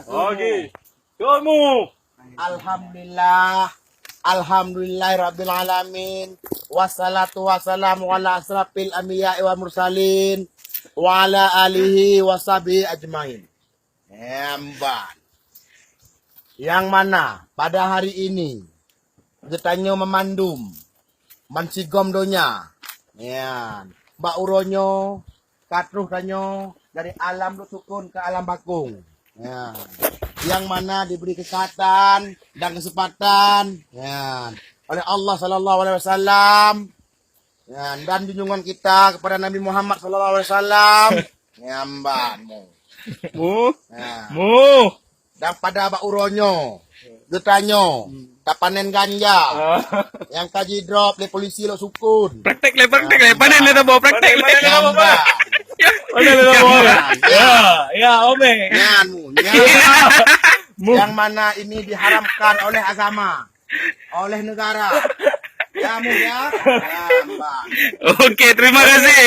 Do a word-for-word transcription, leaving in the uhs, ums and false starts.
Oke. Cokmu. Alhamdulillah. Alhamdulillahirabbil alamin. Wassalatu wassalamu ala asrafil anbiya'i wal mursalin wa ala alihi wa sahbihi ajmain. Emban. Yang mana pada hari ini geutanyoe meumandum bansigom donya. Nyan. Bak uroe nyoe ka troh tanyoe dari alam duek sukon ke alam bakong. Nyan. Yang mana diberi kesehatan dan kesempatan, nyan, oleh Allah sallallahu alaihi wasallam. Nyan. Dan junjungan kita kepada Nabi Muhammad sallallahu alaihi wasallam. Nyan ban mu. Mu. Nyan. Mu. Dan pada bak uroe nyoe, geutanyoe tapanen ganja nyang ka jidrop lé polisi lok sukon. Praktek lé, praktek lé. Panen lé tabo, praktek lé. Panen lé tabo. Panen lé tabo. Ya, ya, ome. Nyan mu, nyan. Mu. Yang mana ini diharamkan oleh agama, oleh negara. Ya, mu, ya. Ya, mbak. Oke, terima kasih.